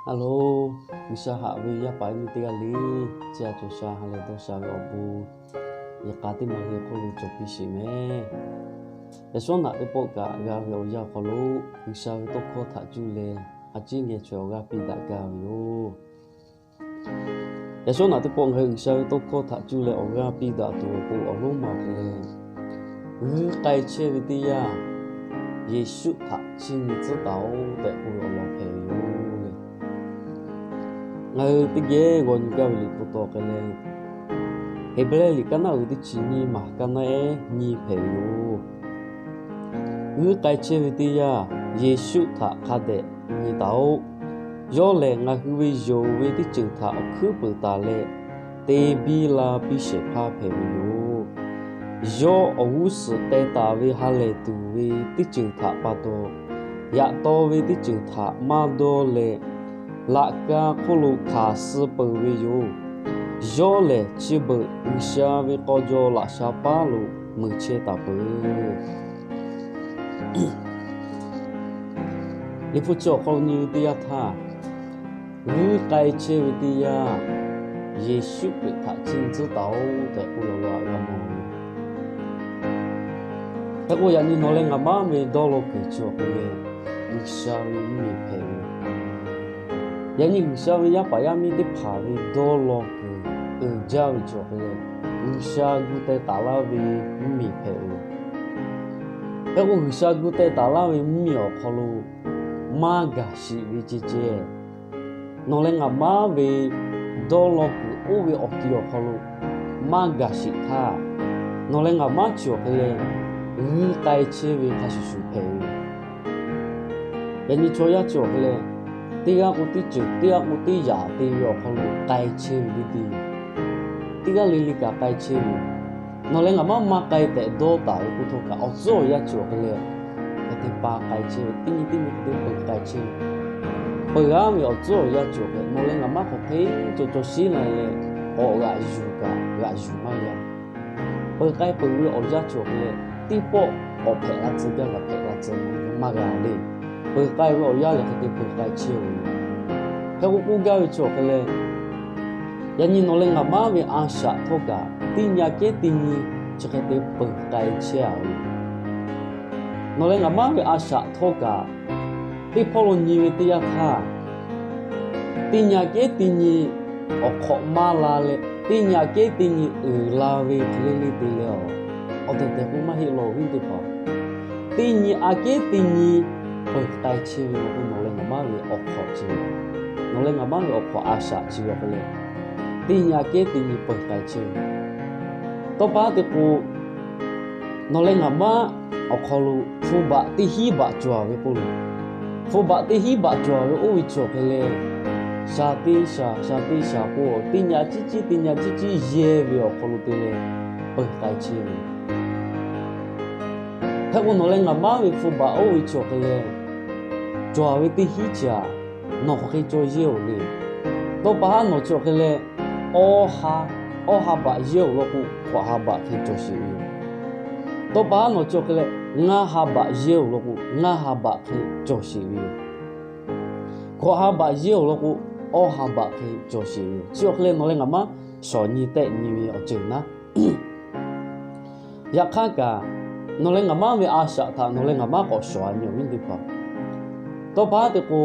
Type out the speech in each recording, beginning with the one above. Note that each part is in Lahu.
Hello, G'uiˬsha haꞈ ve yaˇ paˍ yaˇ miˇ teˇ g'aˇ le, chi a cawˬ sha ha lehˬ dawˇ sha ve awˬ bon, yehˬ k'a teˇ ma le hk'oˆ lo cawˬ piˇ sheˍ mehˍ. Yaꞈ shawˉ naꞈ teˇ pawˆ kaꞈ g'a ve awˬ yanˇ awˬ hk'aw lo, G'uiˬsha ve tawˇ hkawˇ htaꞈ cuˇ leh a ciˉ ngeh chaweh awˬ g'aˇ piˇ daꞈ gaˇ ve yoˬ. Yaꞈ shawˉ naꞈ teˇ pawˆ ngaˬ hui G'uiˬsha ve tawˇ hkawˇ htaꞈ cuˇ leh awˬ g'aˇ piˇ daꞈ tuˬ awˬ pon awˬ lonˉ ma hk'e leh, g'uiˇ k'ai chehˇ ve teˇ yanˇ, Yeˍsuˆ htaꞈ chiˇ nyi tcuhˉ taˍ-oꞈ tehꞈ k'oˆ ve awˬ lawn hpehꞈ ve yoˬ le. Ngaˬ hui teˇ geh g'aw nyi gaˇ ve liꞈ hpu taw hk'e leh, Heˍbrehˇ liꞈ kaˇ naˉ uiˍ ve teˇ chi nyiˇ maˬ kaˇ naˉ ehˉ nyiˇ hpehꞈ ve yoˬ. G'uiˇ k'ai chehˇ ve teˇ yanˇ, Yeˍsuˆ htaꞈ hk'a dehꞈ nyi taˍ-oꞈ. Yawˇ lehˬ, ngaˬ hui ve yonˍ ve teˇ ceuˬ htaꞈ awˬ hkuiˉ peunˍ taˍ leh, te biˇ la piˇ shehˍ hpaˇ hpehꞈ ve yoˬ. Yawˇ awˬ g'uˇ suhˍ teh taˍ ve ha lehˬ tuˬ ve teˇ ceuˬ htaꞈ pa taw, yaꞈ taw ve teˇ ceuˬ htaꞈ maˇ dawˇ leh, laꞈ ka hk'oˆ lo hkanˍ suh peuˬ ve yoˬ. Yawˇ lehˬ, chi beuꞈ G'uiˬsha ve k'aw jaw laꞈ sha paˉ lo mui chehˇ taˍ peuˬ. Liꞈ hpu chi awˬ hk'aw lo nyi ve teˇ yanˇ htaˇ, g'uiˇ k'ai chehˇ ve teˇ yanˇ, Yeˍsuˆ Hkriꞈ htaꞈ chiˇ nyi tcuhˉ taˍ-oꞈ tehꞈ k'oˆ lawˬ lawˬ-a g'a mawˬ ve. Hk'e k'o, yaꞈ nyi nawˬ leh ngaˬ maˉ ve dawˇ law kuiˬ chi awˬ hk'e leh, G'uiˬsha ve mvuhˇmiˬ hpehꞈ ve. Yaꞈ nyi G'uiˬsha ve yaˇ paˍ yaˇ miˇ teˇ hpaˍ ve dawˇ law kuiˬ uiˍ jaˇ ve chi awˬ hk'e leh, G'uiˬsha gu teh taˍ laˇ ve mvuhˇmiˬ hpehꞈ ve. Hk'e k'o, G'uiˬsha gu teh taˍ laˇ ve mvuhˇmiˬ awˬ hk'aw lo maˇ gaˬ shiˍ ve ceh ceh, nawˬ leh ngaˬ maˉ ve dawˇ law kuiˬ oˇ ve awˬ ti awˬ hk'aw lo maˇ gaˬ shiˍ htaˇ, nawˬ leh ngaˬ maˉ chi awˬ hk'e leh g'uiˇ k'ai chehˇ ve hk'a shuˍ shuˍ hpehꞈ ve. Yaꞈ nyi chaw yaˇ chi awˬ hk'e leh, teˇ g'aˇ k'o teˇ ceuˬ, teˇ g'aˇ k'o teˇ yaꞈ te ve awˬ hk'aw lo k'ai chehˇ ve teˇ te, teˇ g'aˇ le le kaꞈ k'ai chehˇ ve. Nawˬ leh ngaˬ maˉ maˇ k'ai tehꞈ dawˇ taˍ ve k'oˆ htawˇ kaꞈ, awˬ tcuhˉ awˬ yanˇ chi awˬ hk'e leh, hk'e te pa k'ai chehˇ ve, teˇ nyi teˇ nyi hk'e te peuˬ k'ai chehˇ ve. Peuˬ g'aˇ ve awˬ tcuhˉ awˬ yanˇ chi awˬ hk'e, nawˬ leh ngaˬ maˉ hk'aˬ hk'e cawˬ cawˬ sheˉ na leh, k'awꞈ g'aꞈ yuˬ kaꞈ g'aꞈ yuˬ maˇ g'a. Peuˬ k'ai peuˬ ve awˬ yanˇ chi awˬ hk'e leh, teˇ pawˆ k'awꞈ hpehꞈ la tcuh gaˇ kaꞈ hpehꞈ la tcuh maˇ g'a le. Peuˬ k'ai ve awˬ yanˇ lehˬ hk'e te peuˬ k'ai chehˇ ve yoˬ. Hk'e k'o k'oˆ gaˇ ve chi awˬ hk'e leh, yaꞈ nyi nawˬ leh ngaˬ maˉ ve a shaꞈ htawˇ kaꞈ, teˇ nyi aꞈ kehˉ teˇ nyi chi hk'e te peuˬ k'ai chehˇ-a ve. Nawˬ leh ngaˬ maˉ ve a shaꞈ htawˇ kaꞈ, teˇ hpawˇ lo nyi ve teˇ yanˇ htaˇ, teˇ nyi aꞈ kehˉ teˇ nyi awˬ hk'awꞈ maˇ la leh, teˇ nyi aꞈ kehˉ teˇ nyi uiˍ la ve hk'e le le te leh-a, awˬ tehˬ tehˬ k'o maˇ heˆ law viˉ teˇ hpaˍ. Teˇ nyi aꞈ kehˉ teˇ nyi peuˬ k'ai chehˇ ve law k'o, nawˬ leh ngaˬ maˉ ve awˬ hk'awꞈ chehˇ ve, nawˬ leh ngaˬ maˉ ve awˬ hk'awꞈ a shaꞈ chi ve awˬ hk'e leh, teˇ nyi aꞈ kehˉ teˇ nyi peuˬ k'ai chehˇ ve. Tawˇ pa te k'o, nawˬ leh ngaˬ maˉ awˬ hk'aw lo hpu baꞈ teˇ hinˉ baꞈ cawˬ-a ve k'oˆ lo, hpu baꞈ teˇ hinˉ baꞈ cawˬ-a ve oˇ ve chi awˬ hk'e leh, shaˍ teˇ shaˍ, shaˍ teˇ shaˍ k'o, teˇ nyi aꞈ ciˉ ciˉ, teˇ nyi aꞈ ciˉ ciˉ yehˇ ve awˬ hk'aw lo te leh peuˬ k'ai chehˇ ve. Hk'e k'o, nawˬ leh ngaˬ maˉ ve hpu baꞈ oˇ ve chi awˬ hk'e leh, cawˬ-a ve teˇ hinˉ chi-a, nawˬ hk'aˬ hk'e cawˬ yehˇ-oˬ le. Tawˇ pa haˉ nawˬ chi awˬ hk'e leh, awˇ ha, awˇ ha baꞈ yehˇ-oˬ law k'o, hkawꞈ ha baꞈ hk'e cawˬ sheˍ ve yoˬ. Tawˇ pa haˉ nawˬ chi awˬ hk'e leh, ngaˇ ha baꞈ yehˇ-oˬ law k'o, ngaˇ ha baꞈ hk'e cawˬ sheˍ ve yoˬ. Hkawꞈ ha baꞈ yehˇ-oˬ law k'o, awˇ ha baꞈ hk'e cawˬ sheˍ ve yoˬ. Chi awˬ hk'e leh nawˬ leh ngaˬ maˉ shawˍ nyi tehˆ nyi ve awˬ ceuˬ naˉ. Yaꞈ hk'aˇ kaꞈ, nawˬ leh ngaˬ maˉ ve a shaꞈ htaꞈ nawˬ leh ngaˬ maˉ k'awꞈ shawˍ-a nyi-oˬ viˉ teˇ hpaˍ. Tawˇ pa haˉ te k'o,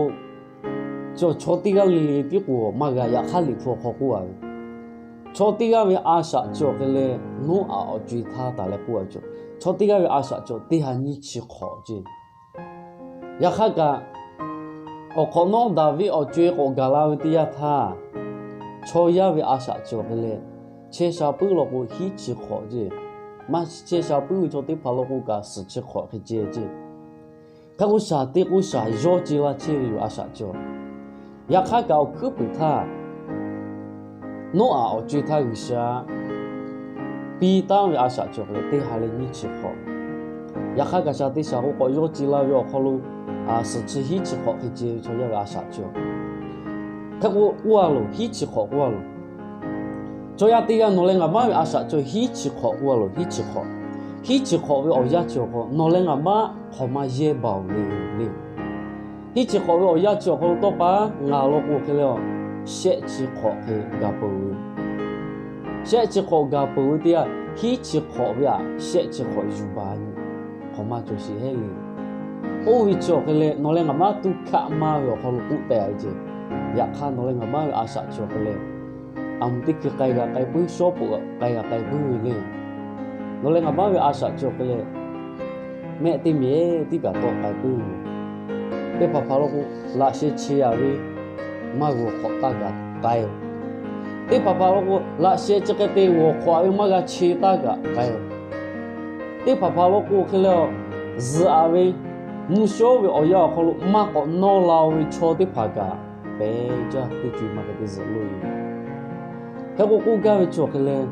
chaw teˇ g'aˇ le le tiˉ k'o maˇ g'a. Yaꞈ hk'aˇ Liꞈ hpu awˬ hk'aw k'oˆ-a ve, chaw teˇ g'aˇ ve a shaꞈ chi awˬ hk'e leh, Noˉaꞈ awˬ co-e htaˇ taˍ leh k'oˆ-a ve, chaw teˇ g'aˇ ve a shaꞈ chi awˬ teˇ ha nyiˇ chi hk'awꞈ ceˇ. Yaꞈ hk'aˇ kaꞈ, awˬ hk'awꞈ nawˉ Daˍviˆ awˬ co-e k'awꞈ gaˬ la ve teˇ yanˇ htaˇ, chaw yaˇ ve a shaꞈ chi awˬ hk'e leh, chehˇ sha puiˉ law k'o hiˉ chi hk'awꞈ ceˇ. Maˇ chehˇ sha puiˉ ve chaw teˇ hpaˍ law k'o kaꞈ suhˍ chi hk'awꞈ hk'e ceh ceˇ. Hk'e k'o, shaˍ te k'o shaˍ yawˇ ce la chehˇ ve yoˬ, a shaꞈ chi awˬ. Yaꞈ hk'aˇ kaꞈ awˬ hkuiˉ puiˍ htaˇ, Noˉaꞈ awˬ co-e htaˇ G'uiˬsha piˇ taˉ ve a shaꞈ chi awˬ hk'e leh teˇ ha leh nyiˇ chi hk'awꞈ. Yaꞈ hk'aˇ kaꞈ shaˍ te shaˍ k'o k'awꞈ yawˇ ce la ve awˬ hk'aw lo, suhˍ chi hiˉ chi hk'awꞈ hk'e ceh ve chaw yaˇ ve a shaꞈ chi awˬ. Hk'e k'o k'oˆ-a loˬ, hiˉ chi hk'awꞈ k'oˆ-a loˬ. Chaw yaˇ teˇ g'aˇ nawˬ leh ngaˬ maˉ ve a shaꞈ chi awˬ hiˉ chi hk'awꞈ k'oˆ-a loˬ, hiˉ chi hk'awꞈ. Hiˉ chi hk'awꞈ ve awˬ yanˇ chi awˬ hk'aw nawˬ leh ngaˬ maˉ hk'awꞈ maˇ yehˇ baˬ-oˬ le le. Hiˉ chi hk'awꞈ ve awˬ yanˇ chi awˬ hk'aw lo tawˇ pa ngaˬ law k'o hk'e le, shehˆ chi hk'awꞈ hk'e gaˬ peuˬ ve, shehˆ chi hk'awꞈ gaˬ peuˬ ve teˇ yanˇ, hiˉ chi hk'awꞈ ve aꞈ shehˆ chi hk'awꞈ yuˬ baˬ nyi, hk'awꞈ maˇ cawˬ sheˍ heˉ le. Oˇ ve chi awˬ hk'e leh nawˬ leh ngaˬ maˇ tuˇ hkaˆ maˇ ve awˬ hk'aw lo k'oˆ teh ve ce. Yaꞈ hk'aˇ nawˬ leh ngaˬ maˇ ve a shaꞈ chi awˬ hk'e leh, aˬ mvuhˬ teˇ hkui k'ai g'a k'ai puiˉ, shawˉ peuꞈ k'ai g'a k'ai puiˉ ve le. Nawˬ leh ngaˬ maˇ ve a shaꞈ chi awˬ hk'e leh, mehˆ teˇ miˬ tiˉ kaꞈ tawˆ k'ai puiˉ ve. Teˇ hpaˍ hpaˍ law k'o, laꞈ sheh che aˍ ve maˇ g'awˬ hk'awꞈ taˇ kaꞈ k'ai-oˬ. Teˇ hpaˍ hpaˍ law k'o, laꞈ sheh chi hk'e te g'awˬ hk'awꞈ ve maˇ g'a che taˇ kaꞈ k'ai-oˬ. Teˇ hpaˍ hpaˍ law k'o hk'e leh, zuhꞈ aˍ ve mvuhˇ shawˉ ve awˬ yanˇ awˬ hk'aw lo maˇ k'awꞈ nawˇ la-o ve chaw teˇ hpaˍ kaꞈ, pehˬ jaˇ teˇ ceuˬ maˇ hk'e te zuhꞈ loˇ ve. Hk'e k'o k'oˆ gaˇ ve chi awˬ hk'e leh,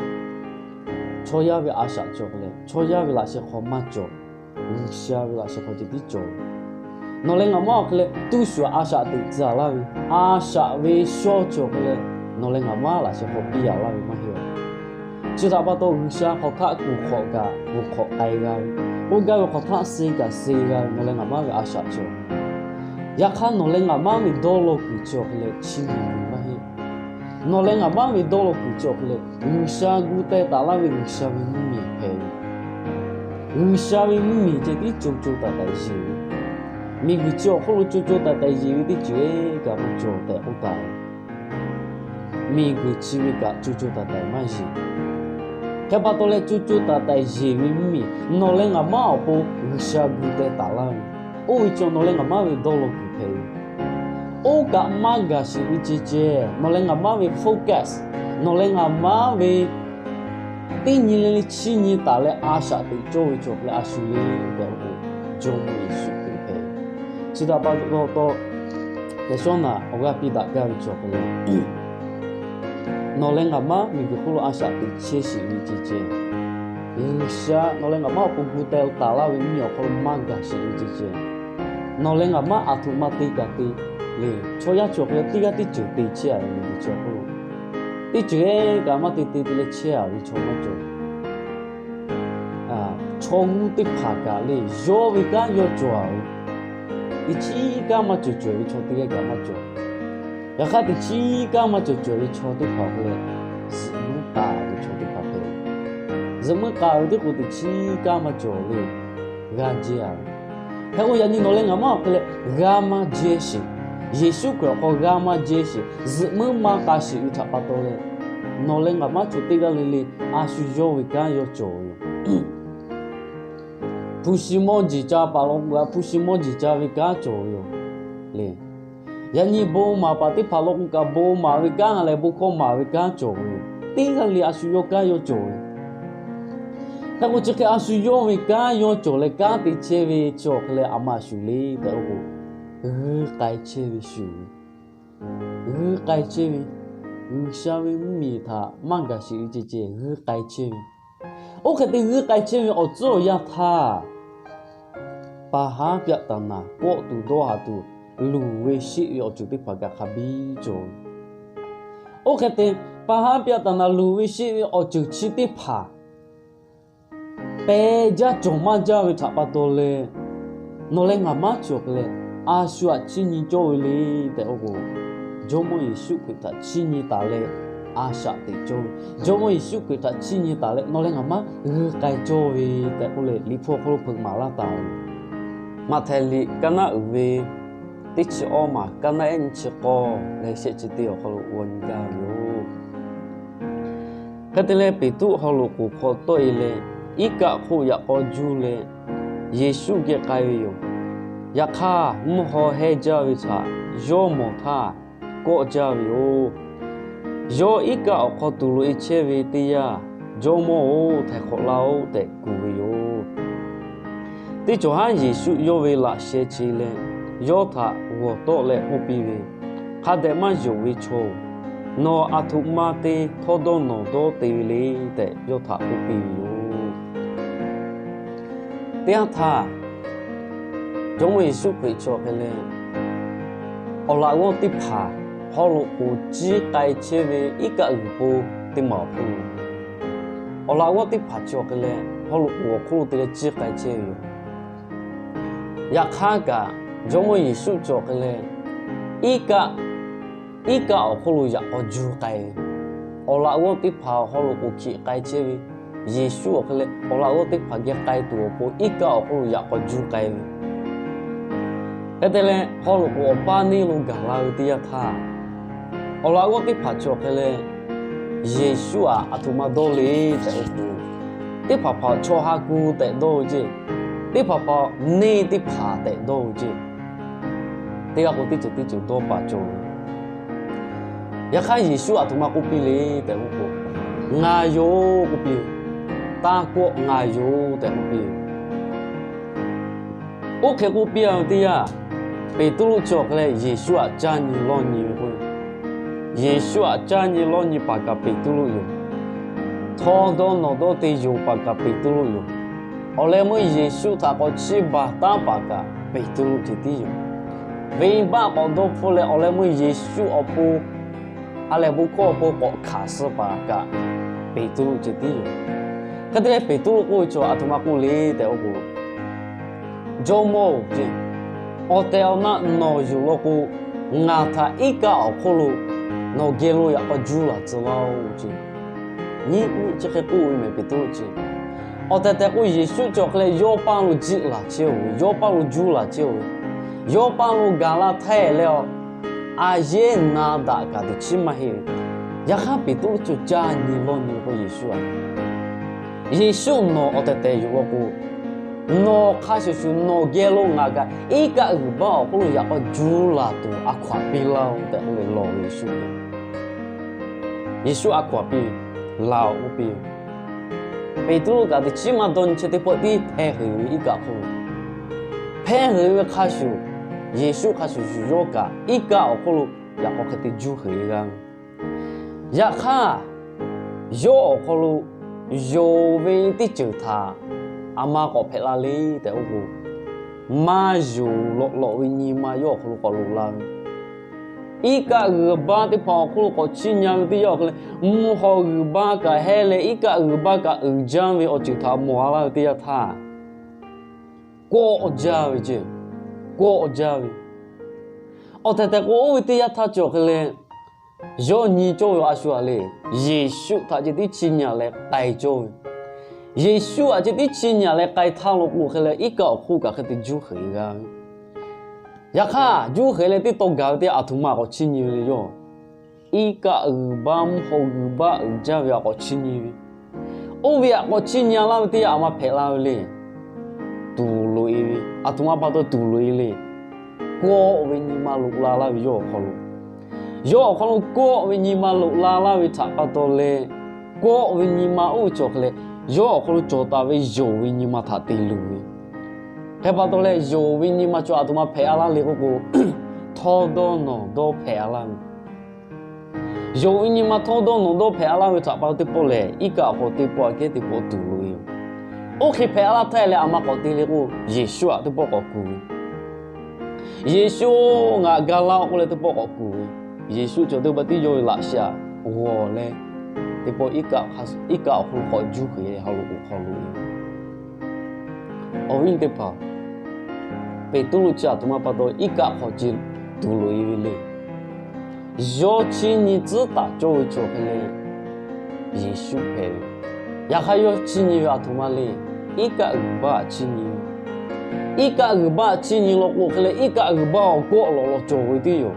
chaw yaˇ ve a shaꞈ chi awˬ hk'e leh, chaw yaˇ ve laꞈ sheh hk'aw maˇ cawˬ. G'uiˬsha ve laꞈ sheh hk'aw ceh tiˉ cawˬ. Nawˬ leh ngaˬ maˇ awˬ hk'e leh tuˇ shuˍ a shaꞈ teꞈ tcuh laˇ ve, a shaꞈ ve shawˇ chi awˬ hk'e leh nawˬ leh ngaˬ maˇ laꞈ sheh hk'aw piˇ yaꞈ laˇ ve maˇ heˆ-oˬ. Chi htaꞈ pa taw G'uiˬsha hk'aw htaˆ kuˬ hk'awꞈ kaꞈ kuˬ hk'awꞈ k'ai g'a ve, k'oˆ gaˇ ve hk'aw htaˆ suh kaꞈ suh g'a ve nawˬ leh ngaˬ maˇ ve a shaꞈ cawˬ. Yaꞈ hk'aˇ nawˬ leh ngaˬ maˇ ve dawˇ law kuiˬ chi awˬ hk'e leh chi miˬ ve maˇ heˆ. Nawˬ leh ngaˬ maˇ ve dawˇ law kuiˬ chi awˬ hk'e leh G'uiˬsha gu teh taˍ laˇ ve G'uiˬsha ve mvuhˇmiˬ hpehꞈ ve. G'uiˬsha ve mvuhˇmiˬ ceh tiˉ co co taiˍ taiˍ yeˬ ve, miˬguiˬ chi awˬ hk'oˆ lo co co taiˍ taiˍ yeˬ ve teˇ ceuˬ kaꞈ maˇ cawˬ tehꞈ k'oˆ taˍ ve. Miˬguiˬ chi ve kaꞈ co co taiˍ taiˍ maˇ yeˬ. Hk'e pa taw leh co co taiˍ taiˍ yeˬ ve mvuhˇmiˬ nawˬ leh ngaˬ maˇ awˬ pon G'uiˬsha gu teh taˍ laˇ ve, oˇ ve chi nawˬ leh ngaˬ maˇ ve dawˇ law kuiˬ hpehꞈ ve. Oˇ kaꞈ maˇ gaˬ sheˍ ve ceh ceh, nawˬ leh ngaˬ maˇ ve focus, nawˬ leh ngaˬ maˇ ve teˇ nyi le le chiˇ nyi taˍ leh a shaꞈ teꞈ cawˇ ve chi awˬ hk'e leh a shu le tehꞈ k'oˆ k'o, Jawˇmawˇ Yeˍsuˆ Hkriꞈ hpehꞈ. Chi htaꞈ pa taw, Yaꞈ shawˉ naꞈ awˬ g'aˇ piˇ daꞈ gaˇ ve chi awˬ hk'e leh, nawˬ leh ngaˬ maˇ miˬguiˬ hk'oˆ lo a shaꞈ teꞈ chehˇ sheˍ ve ceh ceh, G'uiˬsha nawˬ leh ngaˬ maˇ awˬ pon gu teh taˍ laˇ ve mvuhˇmiˬ awˬ hk'aw lo maˇ gaˬ sheˍ ve ceh ceh, nawˬ leh ngaˬ maˇ aˬ htoꞈ ma te kaꞈ te le. Chaw yaˇ chi awˬ hk'e leh teˇ g'aˇ teˇ ceuˬ te chehˇ a ve miˬguiˬ chi awˬ hk'oˆ lo teˇ ceuˬ kaꞈ maˇ te te te leh chehˇ a ve chaw maˇ cawˬ. Chaw g'uˇ teˇ hpaˍ kaꞈ le, yawˇ ve kanˉ yawˇ cawˬ a ve, teˇ chiˉ kanˉ maˇ cawˬ cawˬ ve chaw teˇ g'aˇ kaꞈ maˇ cawˬ. Yaꞈ hk'aˇ teˇ chiˉ kanˉ maˇ cawˬ cawˬ ve chaw teˇ hpaˍ awˬ hk'e leh, zuhꞈ muiˉ k'aˍ ve chaw teˇ hpaˍ hpehꞈ. Zuhꞈ muiˉ k'aˍ ve teˇ k'o teˇ chiˉ kanˉ maˇ cawˬ le, g'a jehˇ a ve. Hk'e k'o yaꞈ nyi nawˬ leh ngaˬ maˇ awˬ hk'e leh g'a maˇ jehˇ sheˍ. Yeˍsuˆ Hkriꞈ awˬ hk'aw g'a maˇ jehˇ sheˍ. Zuhꞈ muiˉ maˇ k'a sheˍ ve htaꞈ pa taw leh, nawˬ leh ngaˬ maˇ chaw teˇ g'aˇ le le a shu yawˇ ve kanˉ yawˇ cawˬ ve yoˬ. Hpu shi mawˇ jeˬ ca paˍ law k'o, hpu shi mawˇ jeˬ ca ve kanˉ cawˬ ve yoˬ le. Yaꞈ nyi bon maˍ paˍ teˇ hpaˍ law k'o kaꞈ, bon maˍ ve kanˉ leh bon hkawˇ maˍ ve kanˉ cawˬ ve yoˬ. Teˇ g'aˇ le a shu yawˇ kanˉ yawˇ cawˬ ve. Hk'e k'o chi hk'e a shu yawˇ ve kanˉ yawˇ cawˬ leh kanˉ te chehˇ ve chi awˬ hk'e leh a ma shuˍ le tehꞈ k'oˆ k'o, g'uiˇ k'ai chehˇ ve shuˍ ve, g'uiˇ k'ai chehˇ ve, G'uiˬsha ve mvuhˇmiˬ htaꞈ maˇ gaˬ sheˍ ve ceh ceh g'uiˇ k'ai chehˇ ve. Oˇ hk'e te g'uiˇ k'ai chehˇ ve awˬ tcuhˉ awˬ yanˇ htaˇ, pa haˉ pyaˆ taˍ naˍ kawˆ tuˬ dawˇ haˍ tuˬ luˬ ve sheˆ ve awˬ ceuˬ teˇ hpaˍ kaꞈ hk'a biˇ cawˬ ve. Oˇ hk'e te pa haˉ pyaˆ taˍ naˍ luˬ ve sheˆ ve awˬ ceuˬ chi teˇ hpaˍ pehˬ jaˇ cawˬ maˇ jaˇ ve htaꞈ pa taw leh, nawˬ leh ngaˬ maˇ cawˬ hk'e leh a shu htaꞈ chiˇ nyi cawˇ ve le tehꞈ k'oˆ k'o, Jawˇmawˇ Yeˍsuˆ Hkriꞈ htaꞈ chiˇ nyi taˍ leh a shaꞈ teꞈ cawˇ ve, Jawˇmawˇ Yeˍsuˆ Hkriꞈ htaꞈ chiˇ nyi taˍ leh nawˬ leh ngaˬ maˇ g'uiˇ k'ai cawˇ ve tehꞈ k'oˆ leh Liꞈ hpu awˬ hk'aw lo hpeuꞈ maˍ laˇ taˍ ve. Maꞈhtehˍ liꞈ kaˇ naˉ uiˍ ve teˇ chi awˇ maˬ kaˇ naˉ ehˉ nyiˇ chi k'awˇ leh shehˆ chi teˇ awˬ hk'aw lo g'aw nyi gaˇ ve yoˬ. Hk'e te leh Peˍtruˆ haw loꞈ k'oˍ hk'aw tawˆ e leh, iˉ kaˆ hk'oˆ yaꞈ k'aw juˇ leh Yeˍsuˆ geh k'ai ve yoˬ. Yaꞈ hk'aˇ, mvuhˇ haw hehnˇ jaˇ ve htaꞈ yawˇ mawˬ htaˇ kawˆ jaˇ ve yoˬ. Yawˇ iˉ kaˆ awˬ hk'aw tuˬ loꞈ e chehˇ ve teˇ yanˇ, Jawˇmawˇ-oˬ, htaiˍ hk'awꞈ laˇ-oˆ tehꞈ kuˬ ve yoˬ. Teˇ cawˬ haˉ Yeˍsuˆ yawˇ ve laꞈ sheh che leh, yawˇ htaꞈ g'awˬ tawˆ leh k'oˆ piˇ ve, Hk'a dehꞈ maˇ yonˍ ve chaw-oˬ, nawˬ aˬ htoꞈ ma te htawˇ dawˇ nawˬ dawˇ te ve le tehꞈ yawˇ htaꞈ k'oˆ piˇ ve yoˬ. Teˇ yanˇ htaˇ, Jawˇmawˇ Yeˍsuˆ Hkriꞈ chi awˬ hk'e leh, awˬ laꞈ g'awˇ teˇ hpaˍ haw loꞈ k'oˍ ciˇ k'ai chehˇ ve iˉ kaˆ g'uiˬ po teˇ maˬ awˬ hk'oˆ lo, awˬ laꞈ g'awˇ teˇ hpaˍ chi awˬ hk'e leh haw loꞈ k'oˍ awˬ hk'oˆ lo te leh ciˇ k'ai chehˇ ve yoˬ. Yaꞈ hk'aˇ kaꞈ, Jawˇmawˇ Yeˍsuˆ cawˬ hk'e leh, iˉ kaˆ, iˉ kaˆ awˬ hk'oˆ lo yaꞈ k'aw juˇ k'ai ve, awˬ laꞈ g'awˇ teˇ hpaˍ awˬ hawˉ lo k'oˍ hkiꞈ k'ai chehˇ ve, Yeˍsuˆ awˬ hk'e leh awˬ laꞈ g'awˇ teˇ hpaˍ geh k'ai tuˬ awˬ pon iˉ kaˆ awˬ hk'oˆ lo yaꞈ k'aw juˇ k'ai ve, hk'e te leh haw loꞈ k'oˍ awˬ paˇ neˇ lo gaˬ la ve teˇ yanˇ htaˇ, awˬ laꞈ g'awˇ teˇ hpaˍ cawˬ hk'e leh, Yeˍsuˆ aꞈ aˬ htoꞈ ma dawˇ le tehꞈ k'oˆ k'o, teˇ hpaˍ hpaˍ chaw ha ku tehꞈ dawˇ ve ceˇ, teˇ hpaˍ hpaˍ neˇ teˇ hpaˍ tehꞈ dawˇ ve ceˇ, teˇ g'aˇ k'o teˇ ceuˬ teˇ ceuˬ dawˇ paˍ cawˬ ve. Yaꞈ hk'aˇ Yeˍsuˆ aˬ htoꞈ ma k'oˆ piˇ le tehꞈ k'oˆ k'o, Ngaˬ yoˬ k'oˆ piˇ ve, Taˇ kawˆ ngaˬ yoˬ tehꞈ k'oˆ piˇ ve. Oˇ hk'e k'oˆ piˇ-a ve teˇ yanˇ, Peˍtruˆ cawˬ hk'e leh Yeˍsuˆ aꞈ caˇ nyi lawˇ nyi ve k'o, Yeˍsuˆ aꞈ caˇ nyi lawˇ nyi paˍ kaꞈ Peˍtruˆ yoˬ. Htawˇ dawˇ nawˬ dawˇ te yoˬ paˍ kaꞈ Peˍtruˆ yoˬ. Awˬ leh meuˇ Yeˍsuˆ htaꞈ k'awꞈ chiˇ baˬ taˉ paˍ kaꞈ Peˍtruˆ ceh tiˉ yoˬ. Venˇbaˆ k'awꞈ dawˇ hpfuhˇ leh awˬ leh meuˇ Yeˍsuˆ awˬ pon ha lehˬ bon hkawˇ awˬ pon k'awꞈ hkanˍ suh paˍ kaꞈ Peˍtruˆ ceh tiˉ yoˬ. Hk'e te leh Peˍtruˆ k'oˆ ve cawˬ aˬ htoꞈ ma k'oˆ le tehꞈ k'oˆ k'o, Jawˇmawˇ-oˬ ceˇ, awˬ tehˬ awˬ na nawˬ yuˬ law k'o, ngaˬ htaꞈ iˉ kaˆ awˬ hk'oˆ lo nawˬ geh lo yaꞈ k'aw juˇ laˬ tcuh laˇ-oˬ ceˇ. Nyiˇ nyiˇ chi hk'e k'oˆ ve mehˍ Peˍtruˆ ceˇ. Awˬ tehˬ tehˬ k'o Yeˍsuˆ cawˬ hk'e leh yawˇ paˇ lo jiˆ laˬ chehˇ-oˬ ve, yawˇ paˇ lo juˇ laˬ chehˇ-oˬ ve, yawˇ paˇ lo gaˬ la htaiˇ leh, aˬ, aˬ yeˉ na daꞈ kaꞈ teꞈ chiˉ maˇ heˆ ve. Yaꞈ hk'aˇ Peˍtruˆ cawˬ caˇ nyi lawˇ nyi k'o Yeˍsuˆ aꞈ, Yeˍsuˆ nawˬ awˬ tehˬ tehˬ yuˬ law k'o, nawˬ hk'a shuˍ shuˍ nawˬ geh lo ngaˬ kaꞈ iˉ kaˆ g'uiˬ baˆ awˬ hk'oˆ lo yaꞈ k'aw juˇ laˬ tuˬ a hkaw aꞈ piˇ laˇ-oˬ tehꞈ k'oˆ ve lawˬ ve Yeˍsuˆ. Yeˍsuˆ a hkaw aꞈ piˇ ve, Laˬ-oꞈ k'oˆ piˇ ve. Peˍtruˆ kaꞈ teꞈ chiˉ maˇ dawˇ nyi chehˇ teˇ pawˆ tiˉ hpehˇ heˍ ve iˉ kaˆ hk'oˆ lo, hpehˇ heˍ ve hk'a shuˍ, Yeˍsuˆ hk'a shuˍ shuˍ yawˇ kaꞈ iˉ kaˆ awˬ hk'oˆ lo yaꞈ k'aw hk'e te juˇ heˍ ve g'a ve. Yaꞈ hk'aˇ, yawˇ awˬ hk'aw lo yonˍ ve teˇ ceuˬ htaꞈ aˬ ma k'awꞈ hpehꞈ la le tehꞈ k'oˆ k'o, maˇ yonˍ lawꞈ lawꞈ ve nyi ma yawˇ awˬ hk'aw lo k'awꞈ loꞈ la ve. Iˉ kaˆ g'uiˬ baˆ teˇ hpaˍ awˬ hk'oˆ lo k'awꞈ chiˇ nyi ve teˇ yanˇ awˬ hk'e leh, mvuhˇ haw g'uiˬ baˆ kaꞈ hehˉ leh iˉ kaˆ g'uiˬ baˆ kaꞈ uiˍ jaˇ ve awˬ ceuˬ htaꞈ mawˬ a laˇ ve teˇ yanˇ htaˇ, kawˆ jaˇ ve ceˇ, kawˆ jaˇ ve. Awˬ tehˬ tehˬ k'o oˇ ve teˇ yanˇ htaˇ cawˬ hk'e leh, yawˇ nyi cawˇ ve a shu aꞈ le, Yeˍsuˆ htaꞈ ceh tiˉ chiˇ nyi leh k'ai cawˇ ve. Yeˍsuˆ aꞈ ceh tiˉ chiˇ nyi leh k'ai htaˇ lo k'o hk'e leh iˉ kaˆ awˬ hk'oˆ kaꞈ hk'e te juˇ heˍ g'a ve. Yaꞈ hk'aˇ juˇ heˍ leh teˇ taw gaˬ ve teˇ aˬ htoꞈ ma k'awꞈ chiˇ nyi ve le yawˇ, iˉ kaˆ g'uiˬ baˆ mvuhˇ haw g'uiˬ baˆ uiˍ jaˇ ve aꞈ k'awꞈ chiˇ nyi ve. Oˇ ve aꞈ k'awꞈ chiˇ nyi laˇ ve teˇ yanˇ aˬ ma hpehꞈ la ve le. Tuˍ loꞈ-e ve, aˬ htoꞈ ma pa taw tuˍ loꞈ-e le. Kawˆ ve nyi ma loꞈ la laˇ ve yawˇ awˬ hk'aw lo, yawˇ awˬ hk'aw lo kawˆ ve nyi ma loꞈ la laˇ ve htaꞈ pa taw leh, kawˆ ve nyi ma oˇ ve cawˬ hk'e leh, yawˇ awˬ hk'aw lo cawˬ taˍ ve yonˍ ve nyi ma htaꞈ te luˬ ve. Hk'e pa taw leh yonˍ ve nyi ma cawˬ aˬ htoꞈ ma hpehꞈ a laˇ le k'oˆ k'o, htawˇ dawˇ nawˬ dawˇ hpehꞈ a laˇ ve. Yonˍ ve nyi ma htawˇ dawˇ nawˬ dawˇ hpehꞈ a laˇ ve htaꞈ pa taw teˇ pawˆ lehˬ, iˉ kaˆ awˬ hk'aw teˇ pawˆ aꞈ kehˉ teˇ pawˆ tuˍ loꞈ-e ve. Oˇ hk'e hpehꞈ a laˇ htaˇ leh aˬ ma k'awꞈ te le k'o, Yeˍsuˆ aꞈ teˇ pawˆ k'awꞈ kuˬ ve. Yeˍsuˆ-oˬ, ngaˬ ga laˇ-oˆ k'oˆ leh teˇ pawˆ k'awꞈ kuˬ ve. Yeˍsuˆ cawˬ teˇ pawˆ tiˉ yawˇ ve laꞈ sheh aꞈ g'awˬ leh, teˇ pawˆ iˉ kaˆ awˬ hk'aw lo k'awꞈ juˇ heˍ leh ha loꞈ k'oˍ hk'aw loꞈ-e. Awˬ viˉ teˇ hpaˍ, Peˍtruˆ chi aˬ htoꞈ ma pa taw iˉ kaˆ hk'aw ceh tuˍ loꞈ-e ve le. Yawˇ chiˇ nyi tcuhˉ taˍ cawˇ ve cawˬ hk'e leh, Yeˍsuˆ hpehꞈ ve. Yaꞈ hk'aˇ yawˇ chiˇ nyi ve aˬ htoꞈ ma le. Iˉ kaˆ g'uiˬ baˆ aꞈ chiˇ nyi ve. Iˉ kaˆ g'uiˬ baˆ aꞈ chiˇ nyi law k'o hk'e leh, iˉ kaˆ g'uiˬ baˆ awˬ kawˆ lawꞈ lawꞈ cawˬ ve teˇ yoˬ.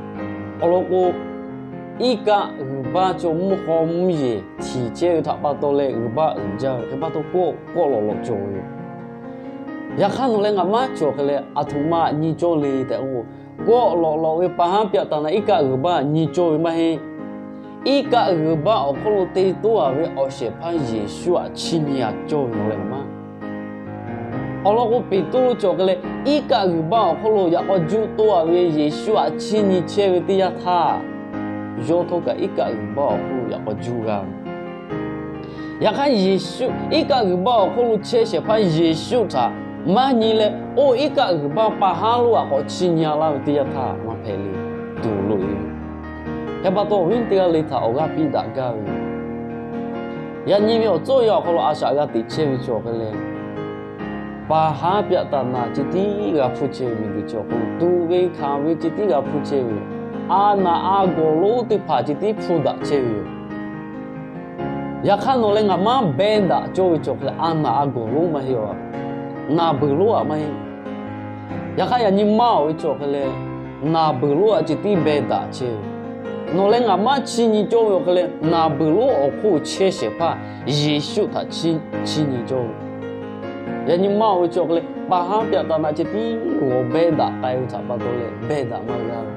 Awˬ lawn k'o, iˉ kaˆ g'uiˬ baˆ cawˬ mvuhˇ haw mvuhˇ yehˬ htiˍ chehˇ ve htaꞈ pa taw leh g'uiˬ baˆ uiˍ jaˇ ve hk'e pa taw kawˆ lawꞈ lawꞈ cawˬ ve yoˬ. Yaꞈ hk'aˇ nawˬ leh ngaˬ maˇ cawˬ hk'e leh aˬ htoꞈ ma aꞈ nyi cawˇ le tehꞈ k'o, kawˆ lawꞈ lawꞈ ve pa haˉ pyaꞈ taˍ na iˉ kaˆ g'uiˬ baˆ aꞈ nyi cawˇ ve maˇ heˆ. Iˉ kaˆ g'uiˬ baˆ awˬ hk'oˆ lo te toˇ a ve awˬ shehˍ hpaˇ Yeˍsuˆ aꞈ chiˇ nyi a cawˇ ve nawˬ leh ngaˬ maˇ. Awˬ lawn k'o, Peˍtruˆ cawˬ hk'e leh iˉ kaˆ g'uiˬ baˆ awˬ hk'oˆ lo yaꞈ k'aw juˇ toˇ a ve Yeˍsuˆ aꞈ chiˇ nyi chehˇ ve teˇ yanˇ htaˇ, yawˇ htawˇ kaꞈ iˉ kaˆ g'uiˬ baˆ awˬ hk'oˆ lo yaꞈ k'aw juˇ g'a ve. Yaꞈ hk'aˇ Yeˍsuˆ iˉ kaˆ g'uiˬ baˆ awˬ hk'oˆ lo chehˇ shehˍ hpaˇ Yeˍsuˆ htaꞈ maˇ nyi leh, oˇ iˉ kaˆ g'uiˬ baˆ pa haˉ lo aꞈ k'awꞈ chiˇ nyi a laˇ ve teˇ yanˇ htaˇ maˇ hpehꞈ le. Hk'e pa taw awˬ viˉ teˇ g'aˇ le htaꞈ awˬ g'aˇ piˇ daꞈ gaˇ ve yoˬ. Yaꞈ nyi ve awˬ tcuhˇ yaˇ awˬ hk'aw lo a shaꞈ g'a teꞈ chehˇ ve cawˬ hk'e leh, Paˍ haˉ pyaꞈ taˍ naˍ ceh tiˉ g'a hpuˇ chehˇ ve miˬguiˬ chi awˬ hk'aw lo, tuꞈ ve hkanˍ ve ceh tiˉ g'a hpuˇ chehˇ ve yoˬ. A naˍ a gawˬ lonˉ teˇ hpaˍ ceh tiˉ hpu daꞈ chehˇ ve yoˬ. Yaꞈ hk'aˇ, nawˬ leh ngaˬ maˇ beh daꞈ cawˇ ve cawˬ hk'e leh, a naˍ a gawˬ lonˉ maˇ heˆ a, naˬ beuˬ lonˉ aꞈ maˇ heˆ. Yaꞈ hk'aˇ, yaꞈ nyi maˇ oˬ ve cawˬ hk'e leh, naˬ beuˬ lonˉ aꞈ ceh tiˉ beh daꞈ chehˇ ve. Nawˬ leh ngaˬ maˇ chiˇ nyi cawˇ ve awˬ hk'e leh, naˬ beuˬ lonˉ awˬ hk'oˆ chehˇ shehˍ hpaˇ Yeˍsuˆ htaꞈ chiˇ nyi cawˇ ve. Yaꞈ nyi maˇ oˬ ve cawˬ hk'e leh, paˍ haˉ pyaꞈ taˍ naˍ ceh tiˉ g'awˬ beh daꞈ k'ai ve htaꞈ pa taw leh beh daꞈ maˇ g'a ve.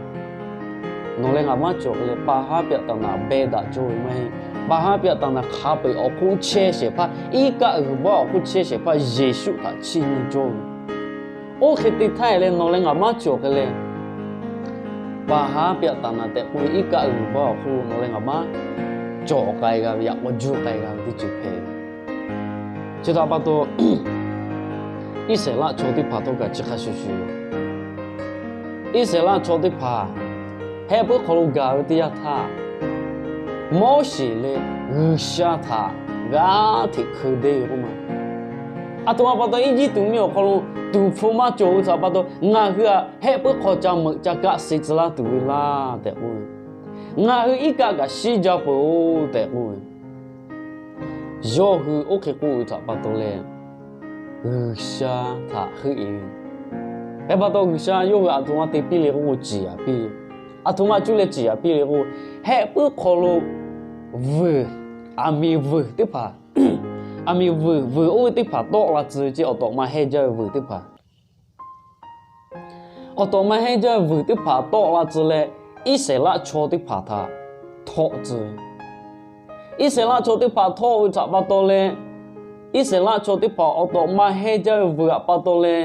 Nawˬ leh ngaˬ maˇ cawˬ hk'e leh, paˍ haˉ pyaꞈ taˍ naˍ beh daꞈ cawˇ ve maˇ heˆ. Paˍ haˉ pyaꞈ taˍ naˍ hk'a peu-eˬ awˬ hk'oˆ chehˇ shehˍ hpaˇ, iˉ kaˆ g'uiˬ baˆ awˬ hk'oˆ chehˇ shehˍ hpaˇ Yeˍsuˆ htaꞈ chiˇ nyi cawˇ ve. Oˇ hk'e te htaˇ leh, nawˬ leh ngaˬ maˇ cawˬ hk'e leh, paˍ haˉ pyaꞈ taˍ naˍ tehꞈ k'oˆ ve iˉ kaˆ g'uiˬ baˆ awˬ hk'oˆ nawˬ leh ngaˬ maˇ cawˬ k'ai g'a ve, yaꞈ k'aw juˇ k'ai g'a ve teˇ ceuˬ hpehꞈ ve. Chi htaꞈ pa taw, Iˉsaˍreˍlaˆ chaw teˇ hpaˍ htawˇ kaꞈ chi hk'a shuˍ shuˍ yoˬ. Iˉsaˍreˍlaˆ chaw teˇ hpaˍ hehˆ puiˉ hk'aw lo gaˬ ve teˇ yanˇ htaˇ, Moˉseˍ leh G'uiˬsha htaꞈ g'aˇ hteꞈ hkeu deˇ ve k'oˆ ma. Aˬ htoꞈ ma pa taw Eˇjiˇtuꞈ mvuhˇmiˬ awˬ hk'aw lo tuˍ hpfuh maˇ cawˬ ve htaꞈ pa taw, ngaˬ hui htaꞈ hehˆ puiˉ hk'aw ca meuꞈ ca kaˆ suh tcuh laˇ tuˬ ve laˇ tehꞈ k'oˆ ve, ngaˬ hui iˉ kaˆ kaꞈ shiˉ jaˇ peuˬ-oˬ tehꞈ k'oˆ ve, yawˇ hui oˇ hk'e k'oˆ ve htaꞈ pa taw leh, G'uiˬsha htaꞈ heuˆ e ve. Hk'e pa taw G'uiˬsha yawˇ hui aˬ htoꞈ ma te piˇ le k'oˆ k'o, ciˍ yanˍ piˇ ve. Aˬ htoꞈ ma cuˇ leh ciˍ yanˍ piˇ le k'o, hehˆ puiˉ hk'aw lo vuiˬ, aˬ miˍ vuiˬ teˇ hpaˍ, aˬ miˍ vuiˬ, vuiˬ oˇ ve teˇ hpaˍ tawˆ la tcuh ve ce, awˬ tawꞈ ma hehnˇ jaˇ ve vuiˬ teˇ hpaˍ, awˬ tawꞈ ma hehnˇ jaˇ ve vuiˬ teˇ hpaˍ tawˆ la tcuh leh, Iˉsaˍreˍlaˆ chaw teˇ hpaˍ htaꞈ htawˆ tcuh ve. Iˉsaˍreˍlaˆ chaw teˇ hpaˍ htawˆ ve htaꞈ pa taw leh, Iˉsaˍreˍlaˆ chaw teˇ hpaˍ awˬ tawꞈ ma hehnˇ jaˇ ve vuiˬ htaꞈ pa taw leh,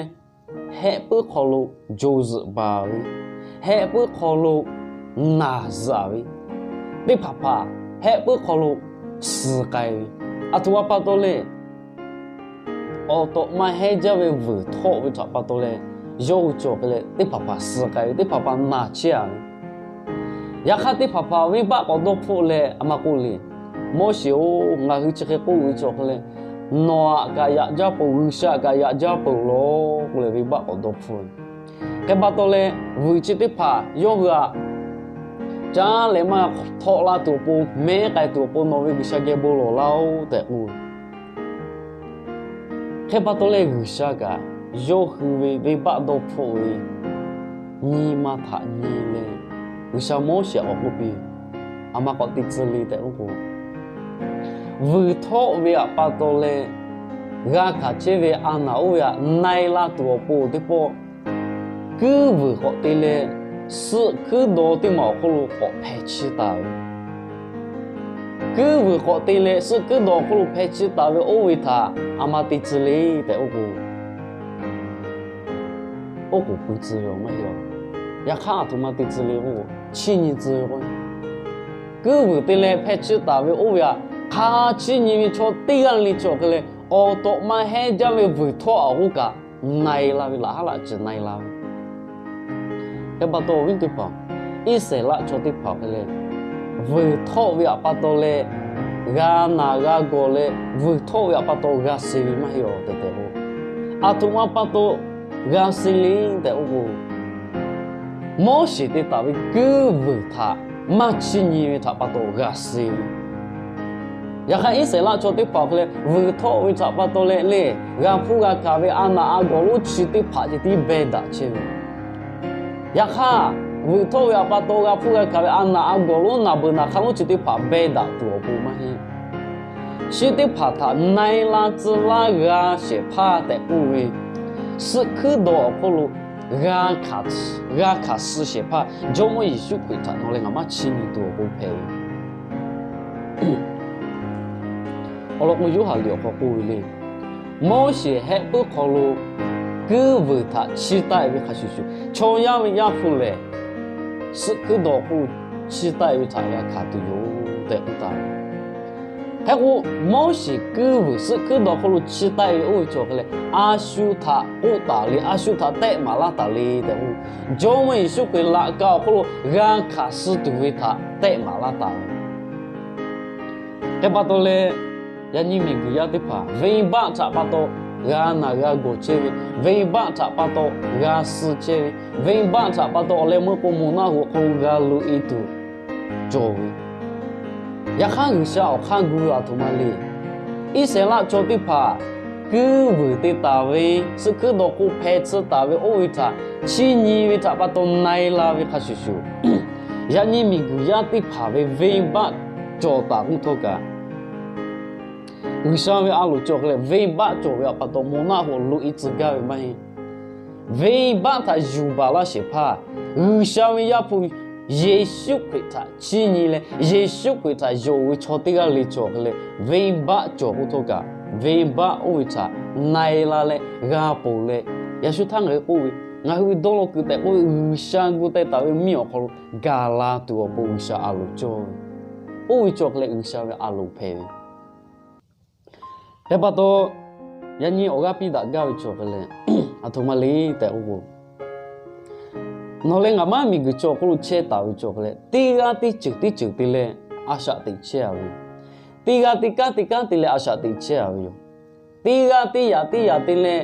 hehˆ puiˉ hk'aw lo jo zuhꞈ baˬ ve, hehˆ puiˉ hk'aw lo naˬ zuhꞈ ve, teˇ hpaˍ hpaˍ hehˆ puiˉ hk'aw lo suh k'ai ve, aˬ htoꞈ ma pa taw leh, awˬ tawꞈ ma hehnˇ jaˇ ve vuiˬ htawˆ ve htaꞈ pa taw leh, yawˇ hui cawˬ hk'e leh teˇ hpaˍ hpaˍ suh k'ai ve, teˇ hpaˍ hpaˍ naˬ chehˇ a ve. Yaꞈ hk'aˇ, teˇ hpaˍ hpaˍ venˇbaˆ k'awꞈ dawˇ hpfuhˆ leh a ma k'oˆ le, Moˉseˍ-oˬ, ngaˬ hui chi hk'e k'oˆ ve cawˬ hk'e leh, nawˬ aꞈ kaꞈ yaꞈ jaˇ peuˬ, G'uiˬsha kaꞈ yaꞈ jaˇ peuˬ law k'oˆ leh venˇbaˆ k'awꞈ dawˇ hpfuhˆ ve. Hk'e pa taw leh, vuiˬ chi teˇ hpaˍ yawˇ hui aꞈ caˉ leh maˇ htawˆ la tuˬ awˬ pon, mehˉ k'ai tuˬ awˬ pon nawˬ ve G'uiˬsha geh bon lawˬ laˇ-oˆ tehꞈ k'oˆ ve. Hk'e pa taw leh G'uiˬsha kaꞈ yawˇ hui ve venˇbaˆ dawˇ hpfuhˆ ve nyi ma htaꞈ nyi leh, G'uiˬsha Moˉseˍ aꞈ k'awꞈ k'oˆ piˇ, aˬ ma k'awꞈ te tcuh le tehꞈ k'oˆ k'o, vuiˬ htawˆ ve htaꞈ pa taw leh g'a hkanˍ chehˇ ve a naˍ oˇ ve htaꞈ na-e la tuˬ awˬ pon teˇ pawˆ, kuiˉ vuiˬ k'awꞈ te leh, suhˆ hkuiˉ daw teˇ maˬ awˬ hk'oˆ lo k'awꞈ hpeh chiˇ taˍ ve. Kuiˉ vuiˬ k'awꞈ te leh suhˆ hkuiˉ daw awˬ hk'oˆ lo hpeh chiˇ taˍ ve oˇ ve htaꞈ aˬ ma te tcuh le tehꞈ k'oˆ k'o, oˉ k'oˍ pui tcuh ve maˇ heˆ a. Yaꞈ hk'aˇ, aˬ htoꞈ ma te tcuh le k'o, chiˇ nyi tcuh ve k'o, kuiˉ vuiˬ te leh hpeh chiˇ taˍ ve oˇ ve htaꞈ hk'a chiˇ nyi ve chaw teˇ g'aˇ le cawˬ hk'e leh, awˬ tawꞈ ma hehnˇ jaˇ ve vuiˬ htawˆ awˬ k'oˆ kaꞈ na-e la ve, laꞈ haˉ laꞈ ciˍ na-e la ve. Hk'e pa taw awˬ viˉ teˇ hpaˍ, Iˉsaˍreˍlaˆ chaw teˇ hpaˍ hk'e leh, vuiˬ htawˆ ve htaꞈ pa taw leh g'a naˬ g'a gawˬ leh, vuiˬ htawˆ ve htaꞈ pa taw g'a suh ve maˇ heˆ a tehꞈ tehꞈ k'o, aˬ htoꞈ ma pa taw g'a suh le tehꞈ k'oˆ k'o, Moˉseˍ te taˍ ve kuiˉ vuiˬ htaꞈ maˇ chiˇ nyi ve htaꞈ pa taw g'a suh ve. Yaꞈ hk'aˇ, Iˉsaˍreˍlaˆ chaw teˇ hpaˍ hk'e leh vuiˬ htawˆ ve htaꞈ pa taw leh lehˬ, g'a hpuˇ g'a hkanˍ ve a naˍ a gawˬ lonˉ chi teˇ hpaˍ ceh tiˉ beh daꞈ chehˇ ve. Yaꞈ hk'aˇ, vuiˬ htawˆ ve htaꞈ pa taw g'a hpuˇ g'a hkanˍ ve a naˍ a gawˬ lonˉ naˬ beuˬ naˬ hk'a lonˉ chi teˇ hpaˍ beh daꞈ tuˬ awˬ pon maˇ heˆ. Chi teˇ hpaˍ htaꞈ na-e la tcuh laˇ g'a shehˍ hpaˇ tehꞈ k'oˆ ve, suhˆ hkuiˉ daw awˬ hk'oˆ lo g'a hkanˍ suh shehˍ hpaˇ Jawˇmawˇ Yeˍsuˆ Hkriꞈ htaꞈ nawˬ leh ngaˬ maˇ chiˇ nyi tuˬ awˬ pon hpehꞈ ve. Awˬ lawn k'o, Yoˇhanˬ liꞈ awˬ hk'aw k'oˆ ve le, Moˉseˍ hehˆ puiˉ hk'aw lo kuiˉ vuiˬ htaꞈ chiˇ taˆ-e ve hk'a shuˍ shuˍ, chaw yaˇ ve Yaˇ hpu lehˬ, suhˆ hkuiˉ daw hk'oˆ chiˇ taˆ-e ve htaꞈ g'a hkanˍ tuˬ yoˬ tehꞈ k'oˆ taˍ ve. Hk'e k'o, Moˉseˍ kuiˉ vuiˬ suhˆ hkuiˉ daw hk'oˆ lo chiˇ taˆ-e ve oˇ ve cawˬ hk'e leh, a shu htaꞈ k'oˆ taˍ le, a shu htaꞈ tehˆ maˍ laˇ taˍ le tehꞈ k'o, Jawˇmawˇ Yeˍsuˆ Hkriꞈ laꞈ ka awˬ hk'oˆ lo g'a hkanˍ suh tuˬ ve htaꞈ tehˆ maˍ laˇ taˍ ve. Hk'e pa taw leh, yaꞈ nyi miˬguiˬ yaˇ teˇ hpaˍ venˇbaˆ htaꞈ pa taw g'a naˬ g'a gawˬ chehˇ ve, venˇbaˆ htaꞈ pa taw g'a suh chehˇ ve, venˇbaˆ htaꞈ pa taw awˬ leh meuˇ k'o moˬ naˆ hoꞈ awˬ hk'aw lo g'a loꞈ e tuˬ cawˬ ve. Yaꞈ hk'aˇ G'uiˬsha awˬ hk'aˇ gu ve aˬ htoꞈ ma le. Iˉsaˍreˍlaˆ chaw teˇ hpaˍ kuiˉ vuiˬ te taˍ ve, suh hkuiˉ dawˬ k'o hpeh tsuh taˍ ve oˇ ve htaꞈ chiˇ nyi ve htaꞈ pa taw na e la ve hk'a shuˍ shuˍ, yaꞈ nyi miˬguiˬ yaˇ teˇ hpaˍ ve venˇbaˆ cawˬ taˍ k'oˆ htawˇ kaꞈ, G'uiˬsha ve a loˍ cawˬ hk'e leh venˇbaˆ cawˬ ve htaꞈ pa taw moˬ naˆ hoꞈ loꞈ e tcuh gaˇ ve maˇ heˆ. Venˇbaˆ htaꞈ yuˬ baˬ laˇ shehˍ hpaˇ, G'uiˬsha ve Yaˇ hpu Yeˍsuˆ Hkriꞈ htaꞈ chiˇ nyi leh Yeˍsuˆ Hkriꞈ htaꞈ yonˍ ve chaw teˇ g'aˇ le cawˬ hk'e leh venˇbaˆ cawˬ k'oˆ htawˇ kaꞈ, venˇbaˆ oˇ ve htaꞈ na e la leh g'a ponˬ leh, yaꞈ shu htaˇ ngaˬ hui k'oˆ ve, ngaˬ hui ve dawˇ law kuiˬ tehꞈ k'oˆ ve G'uiˬsha gu teh taˍ ve mvuhˇmiˬ awˬ hk'aw lo gaˬ la tuˬ awˬ pon G'uiˬsha a loˍ cawˬ ve, oˇ ve cawˬ hk'e leh G'uiˬsha ve a loˍ hpehꞈ ve. Hk'e pa taw, yaꞈ nyi awˬ g'aˇ piˇ daꞈ gaˇ ve cawˬ hk'e leh, aˬ htoꞈ ma le tehꞈ k'oˆ k'o, nawˬ leh ngaˬ maˇ miˬguiˬ chi awˬ hk'oˆ lo chehˇ taˍ ve cawˬ hk'e leh, teˇ g'aˇ teˇ ceuˬ teˇ ceuˬ te leh a shaꞈ teꞈ chehˇ a ve yoˬ. Teˇ g'aˇ teˇ kanˉ teˇ kanˉ te leh a shaꞈ teꞈ chehˇ a ve yoˬ. Teˇ g'aˇ teˇ yaꞈ teˇ yaꞈ te leh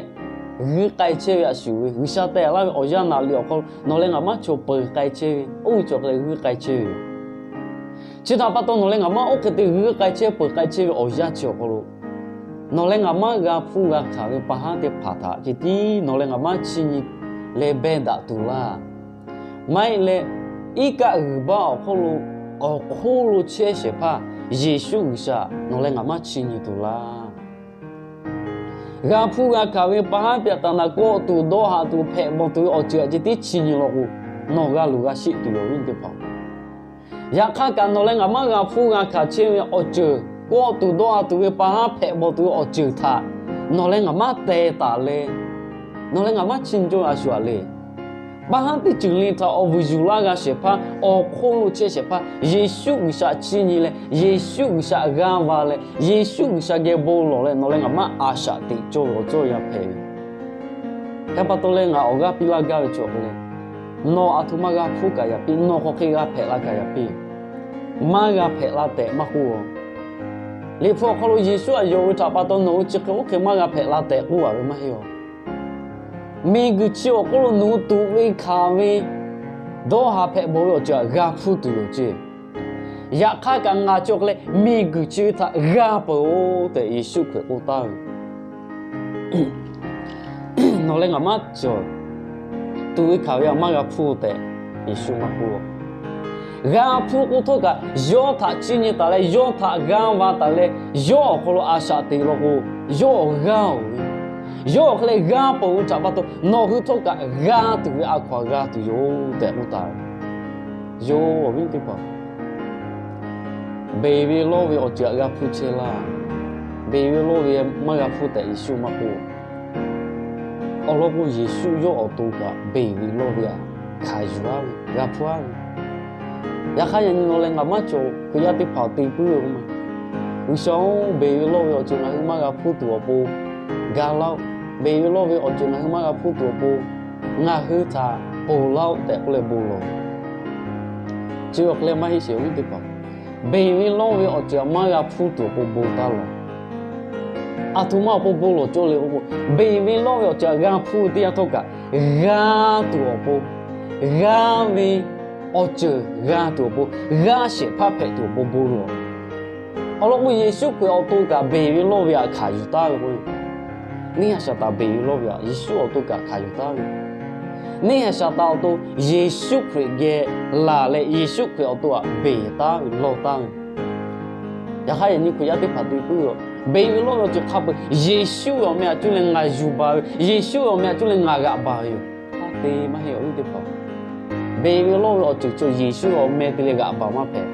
g'uiˇ k'ai chehˇ ve a shuˍ ve, G'uiˬsha tehꞈ laˇ ve awˬ yanˇ naꞈ liꞈ awˬ hk'aw lo nawˬ leh ngaˬ maˇ chaw peuˬ k'ai chehˇ ve, oˇ ve cawˬ hk'e leh g'uiˇ k'ai chehˇ ve yoˬ. Chi htaꞈ pa taw nawˬ leh ngaˬ maˇ oˇ hk'e te g'uiˇ k'ai chehˇ peuˬ k'ai chehˇ ve awˬ yanˇ chi awˬ hk'aw lo, nawˬ leh ngaˬ maˇ g'a hpuˇ g'a hkanˍ ve pa haˉ teˇ hpaˍ htaꞈ ceh tiˉ nawˬ leh ngaˬ maˇ chiˇ nyi leh behˇ daꞈ tuˬ laˇ. Maˇ heˆ leh, iˉ kaˆ g'uiˬ baˆ awˬ hk'oˆ lo, awˬ hk'oˆ lo chehˇ shehˍ hpaˇ Yeˍsuˆ G'uiˬsha nawˬ leh ngaˬ maˇ chiˇ nyi tuˬ laˇ. G'a hpuˇ g'a hkanˍ ve pa haˉ pyaꞈ taˍ naˍ kawˆ tuˬ dawˇ haꞈ tuˬ hpehꞈ bawˬ tuˬ ve awˬ ceuˬ htaꞈ ceh tiˉ chiˇ nyi law k'o, nawˬ g'a luˬ g'a sheˆ tuˬ yoˬ, awˬ viˉ teˇ hpaˍ. Yaꞈ hk'aˇ kaꞈ nawˬ leh ngaˬ maˇ g'a hpuˇ g'a hkanˍ chehˇ ve awˬ ceuˬ, kawˆ tuˬ dawˇ haꞈ tuˬ ve pa haˉ hpehꞈ bawˬ tuˬ ve awˬ ceuˬ htaꞈ nawˬ leh ngaˬ maˇ teh taˍ leh, nawˬ leh ngaˬ maˇ chiˇ nyi cawˇ ve a shu aꞈ le. Pa haˉ teˇ ceuˬ le htaꞈ awˬ vuiˬ yuˬ laˇ g'a shehˍ hpaˇ, awˬ hk'oˆ lo chehˇ shehˍ hpaˇ Yeˍsuˆ G'uiˬsha chiˇ nyi leh, Yeˍsuˆ G'uiˬsha g'aˇ va leh, Yeˍsuˆ G'uiˬsha geh bon lawˬ leh nawˬ leh ngaˬ maˇ a shaꞈ teꞈ cawˇ ve awˬ cawˇ yanˇ hpehꞈ ve. Hk'e pa taw leh ngaˬ awˬ g'aˇ piˇ laˇ gaˇ ve cawˬ hk'e leh, nawˬ aˬ htoꞈ ma g'a hpuˇ kaꞈ yaꞈ piˇ, nawˬ hk'aw hk'e g'a hpehꞈ la kaꞈ yaꞈ piˇ, maˇ g'a hpehꞈ la tehꞈ maˇ k'oˆ. Liꞈ hpu awˬ hk'aw lo Yeˍsuˆ htaꞈ yonˍ ve htaꞈ pa taw nawˬ hui chi hk'e oˇ hk'e maˇ g'a hpehꞈ la tehꞈ k'oˆ a ve maˇ heˆ a. Miˬguiˬ chi awˬ hk'oˆ lo nawˬ hui tuꞈ ve hkanˍ ve, dawˇ haꞈ hpehꞈ bawˬ ve awˬ ceuˬ htaꞈ g'a hpuˇ tuˬ yoˬ ceˇ. Yaꞈ hk'aˇ kaꞈ ngaˬ chi awˬ hk'e leh miˬguiˬ chi ve htaꞈ g'a peuˬ-oˬ tehꞈ Yeˍsuˆ Hkriꞈ k'oˆ taˍ ve. Nawˬ leh ngaˬ maˇ cawˬ, tuꞈ ve hkanˍ ve htaꞈ maˇ g'a hpuˇ tehꞈ Yeˍsuˆ maˇ k'oˆ. G'a hpuˇ k'oˆ htawˇ kaꞈ yawˇ htaꞈ chiˇ nyi taˍ leh yawˇ htaꞈ g'aˇ va taˍ leh yawˇ awˬ hk'aw lo a shaꞈ teꞈ law k'o, yawˇ awˬ g'aˇ oˬ ve, yawˇ awˬ hk'e leh g'a peuˬ ve htaꞈ pa taw nawˬ hui htawˇ kaꞈ g'a tuˬ ve a hkaw aꞈ g'a tuˬ yoˬ tehꞈ k'oˆ taˍ ve. Yoˬ, awˬ viˉ teˇ hpaˍ, beˬ ve lawˇ ve awˬ ceuˬ htaꞈ g'a hpuˇ chehˇ laˇ. Beˬ ve lawˇ ve maˇ g'a hpuˇ tehꞈ Yeˍsuˆ maˇ k'oˆ. Awˬ lawn k'o, Yeˍsuˆ yawˇ awˬ to kaꞈ beˬ ve lawˇ ve htaꞈ hkanˍ yuˬ aˉ ve, g'a hpuˇ aˉ ve. Yaꞈ hk'aˇ, yaꞈ nyi nawˬ leh ngaˬ maˇ cawˬ Hkriꞈ yaˇ teˇ hpaˍ te puiˉ ve k'o, G'uiˬsha-oˬ, beˬ ve lawˇ ve awˬ ceuˬ ngaˬ hui maˇ g'a hpuˇ tuˬ awˬ pon ga laˇ-oˆ. Beˬ ve lawˇ ve awˬ ceuˬ ngaˬ hui maˇ g'a hpuˇ tuˬ awˬ pon ngaˬ hui htaꞈ ponˬ laˇ-oˆ tehꞈ k'oˆ leh bon lawˬ. Chi awˬ hk'e leh maˇ heˆ sheˍ, awˬ viˉ teˇ hpaˍ, beˬ ve lawˇ ve awˬ ceuˬ htaꞈ maˇ g'a hpuˇ tuˬ awˬ pon bon taˇ lawˬ. Aˬ htoꞈ ma awˬ pon bon lawˬ cawˇ le k'oˆ k'o, beˬ ve lawˇ ve awˬ ceuˬ htaꞈ g'a hpuˇ ve teˇ yanˇ htawˇ kaꞈ, g'a tuˬ awˬ pon, g'a ve awˬ ceuˬ g'a tuˬ awˬ pon, g'a shehˍ hpaˇ hpehꞈ tuˬ awˬ pon bon lawˬ. Awˬ lawn k'o, Yeˍsuˆ Hkriꞈ awˬ to kaꞈ beˬ ve lawˇ ve htaꞈ hkanˍ yuˬ taˉ ve k'o, neˇ haiˬ Saˍtanˍ beˬ ve lawˇ ve htaꞈ Yeˍsuˆ awˬ to kaꞈ hkanˍ yuˬ taˉ ve. Neˇ haiˬ Saˍtanˍ awˬ to Yeˍsuˆ Hkriꞈ geh laˬ leh Yeˍsuˆ Hkriꞈ awˬ to htaꞈ beˬ taˉ ve, lawˇ taˉ ve. Yaꞈ hk'aˇ, yaꞈ nyi Hkriꞈ yaˇ teˇ hpaˍ te puiˉ ve, beˬ ve lawˇ ve awˬ ceuˬ hk'a peu-eˬ Yeˍsuˆ ve awˬ meh htaꞈ cuˇ leh ngaˬ yuˬ baˬ ve, Yeˍsuˆ ve awˬ meh htaꞈ cuˇ leh ngaˬ g'aꞈ baˬ ve yoˬ. Hk'a te maˇ heˆ, awˬ viˉ teˇ hpaˍ. Beˬ ve lawˇ ve awˬ ceuˬ cawˬ Yeˍsuˆ ve awˬ meh te leh g'aꞈ baˬ maˇ hpehꞈ.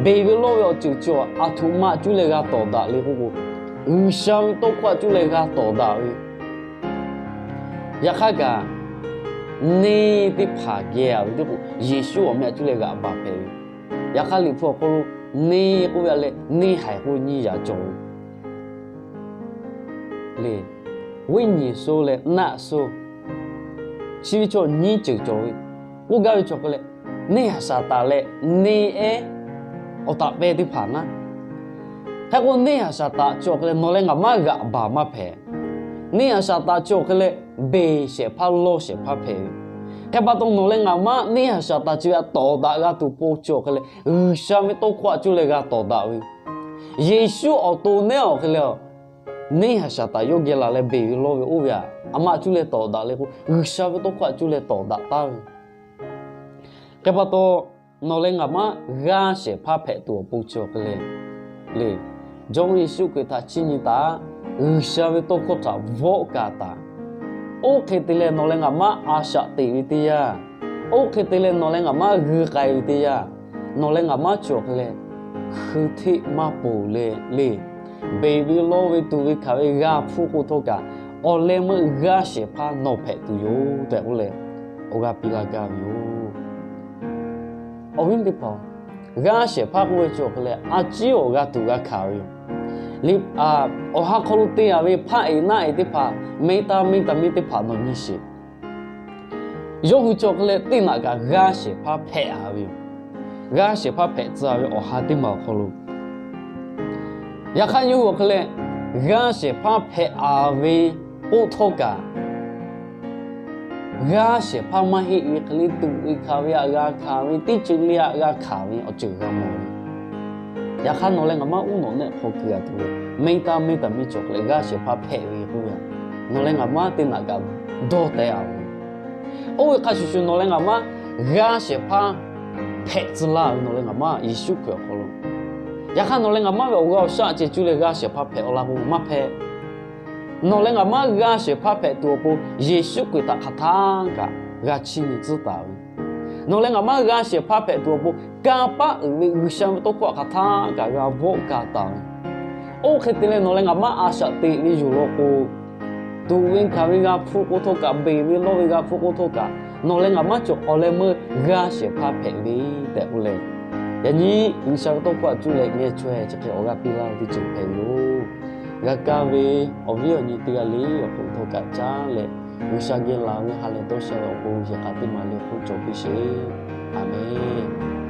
Beˬ ve lawˇ ve awˬ ceuˬ cawˬ aˬ htoꞈ ma cuˇ leh g'a tawˍ daꞈ le k'oˆ k'o, G'uiˬsha ve tawˇ hkawˇ htaꞈ cuˇ leh g'a tawˍ daꞈ ve. Yaꞈ hk'aˇ kaꞈ, neˇ teˇ hpaˍ geh a ve teˇ k'o, Yeˍsuˆ awˬ meh htaꞈ cuˇ leh g'aꞈ baˬ hpehꞈ ve. Yaꞈ hk'aˇ, Liꞈ hpu awˬ hk'aw lo neˇ k'oˆ ve a leh neˇ haiˬ k'oˆ nyiˇ yaꞈ cawˬ ve le. ဝိညာဉ်ဆိုး leh နတ်ဆိုး, chi ve chaw nyiˇ ceuˬ cawˬ ve. K'oˆ gaˇ ve chaw hk'e leh, neˇ haiˬ Saˍtanˍ leh neˇ ehˉ awˬ taꞈ pehˇ teˇ hpaˍ naˉ. Hk'e k'o, neˇ haiˬ Saˍtanˍ cawˬ hk'e leh nawˬ leh ngaˬ maˇ g'aꞈ baˬ maˇ hpehꞈ. Neˇ haiˬ Saˍtanˍ chi awˬ hk'e leh beˬ shehˍ hpaˇ lawˇ shehˍ hpaˇ hpehꞈ ve. Hk'e pa taw nawˬ leh ngaˬ maˇ neˇ haiˬ Saˍtanˍ chi ve htaꞈ tawˍ daꞈ g'a tuˬ pon chi awˬ hk'e leh, G'uiˬsha ve tawˇ hkawˇ htaꞈ cuˇ leh g'a tawˍ daꞈ ve. Yeˍsuˆ awˬ to nehˉ awˬ hk'e leh, neˇ haiˬ Saˍtanˍ yawˇ geh laˬ leh beˬ ve lawˇ ve oˇ ve htaꞈ aˬ ma cuˇ leh tawˍ daꞈ leh k'o, G'uiˬsha ve tawˇ hkawˇ htaꞈ cuˇ leh tawˍ daꞈ taˉ ve. Hk'e pa taw, nawˬ leh ngaˬ maˇ g'aˇ shehˍ hpaˇ hpehꞈ tuˬ awˬ pon chi awˬ hk'e leh, le, Jawˇmawˇ Yeˍsuˆ Hkriꞈ htaꞈ chiˇ nyi taˍ, G'uiˬsha ve tawˇ hkawˇ htaꞈ vawˆ ka taˍ. Oˇ hk'e te leh nawˬ leh ngaˬ maˇ a shaꞈ teꞈ ve teˇ yanˇ, oˇ hk'e te leh nawˬ leh ngaˬ maˇ g'ui k'ai ve teˇ yanˇ, nawˬ leh ngaˬ maˇ chi awˬ hk'e leh hkui hteˆ maˇ poˬ leh le, beˬ ve lawˇ ve tuˬ ve hkanˍ ve g'a hpfuhˇ k'o htawˇ kaꞈ, awˬ leh meuˇ g'aˇ shehˍ hpaˇ nawˬ hpehꞈ tuˬ yoˬ tehꞈ k'oˆ leh, awˬ g'aˇ piˇ laˇ gaˇ ve yoˬ. Awˬ viˉ teˇ hpaˍ, g'aˇ shehˍ hpaˇ k'oˆ ve chi awˬ hk'e leh a ciˉ awˬ g'a tuˬ g'a hkanˍ ve yoˬ. Awˬ ha hk'aw lo te a ve hpaˇ eˍ naˆ eˍ teˇ hpaˍ, mehˇ taˇ mehˇ taˇ mehˇ teˇ hpaˍ nawˬ nyi sheˍ. Yawˇ hui chi awˬ hk'e leh teˇ naꞈ kaꞈ g'aˇ shehˍ hpaˇ hpehꞈ a ve yoˬ. G'aˇ shehˍ hpaˇ hpehꞈ tcuh ve awˬ ha teˇ maˬ awˬ hk'aw lo, yaꞈ hk'aˇ yawˇ hui awˬ hk'e leh g'aˇ shehˍ hpaˇ hpehꞈ a ve k'oˆ htawˇ kaꞈ, g'aˇ shehˍ hpaˇ maˇ heˆ ve hk'e leh tuꞈ ve hkanˍ ve htaꞈ g'a hkanˍ ve, teˇ ceuˬ le htaꞈ g'a hkanˍ ve awˬ ceuˬ g'a mawˬ ve. Yaꞈ hk'aˇ nawˬ leh ngaˬ maˇ uˉ nawꞈ nehˆ hk'aw keu a tuˬ ve, mehˇ taˇ mehˇ taˇ mehˇ chi awˬ hk'e leh g'aˇ shehˍ hpaˇ hpehꞈ ve k'oˆ ve, nawˬ leh ngaˬ maˇ teˇ naꞈ kaꞈ dawˇ teh a ve. Oˇ ve hk'a shuˍ shuˍ nawˬ leh ngaˬ maˇ g'aˇ shehˍ hpaˇ hpehꞈ tcuh laˇ ve nawˬ leh ngaˬ maˇ Yeˍsuˆ Hkriꞈ awˬ hk'aw lo. Yaꞈ hk'aˇ nawˬ leh ngaˬ maˇ ve awˬ g'aˇ awˬ shaˉ ceh cuˇ leh g'aˇ shehˍ hpaˇ hpehꞈ a laˇ k'o maˇ hpehꞈ. Nawˬ leh ngaˬ maˇ g'aˇ shehˍ hpaˇ hpehꞈ tuˬ awˬ pon Yeˍsuˆ Hkriꞈ htaꞈ hk'aˬ htaˇ kaꞈ g'a chiˇ nyi tcuhˉ taˍ ve. Nawˬ leh ngaˬ maˇ g'aˇ shehˍ hpaˇ hpehꞈ tuˬ awˬ pon kanˇ paˆ uiˍ ve G'uiˬsha ve tawˇ hkawˇ htaꞈ hk'aˬ htaˇ kaꞈ g'a vawˆ ka taˍ ve. Oˇ hk'e te leh nawˬ leh ngaˬ maˇ a shaꞈ teꞈ ve yoˬ law k'o, tuꞈ ve hkanˍ ve g'a hpfuhˇ k'o htawˇ kaꞈ, beˬ ve lawˇ ve g'a hpfuhˇ k'o htawˇ kaꞈ, nawˬ leh ngaˬ maˇ cawˬ awˬ leh meuˇ g'aˇ shehˍ hpaˇ hpehꞈ ve tehꞈ k'oˆ leh, yaꞈ nyi G'uiˬsha ve tawˇ hkawˇ htaꞈ cuˇ leh ngeh chaweh chi hk'e awˬ g'aˇ piˇ laˇ ve teˇ ceuˬ hpehꞈ ve yoˬ. G'a kaˇ ve awˬ viˉ awˬ nyi teˇ g'aˇ le awˬ hk'oˆ htawˇ kaꞈ caˉ leh, G'uiˬsha geh laˬ ve ha lehˬ dawˇ sha ve awˬ pon yehˬ k'a teˇ maˬ le hk'oˆ cawˬ piˇ sheˍ. Aˍmenˍ.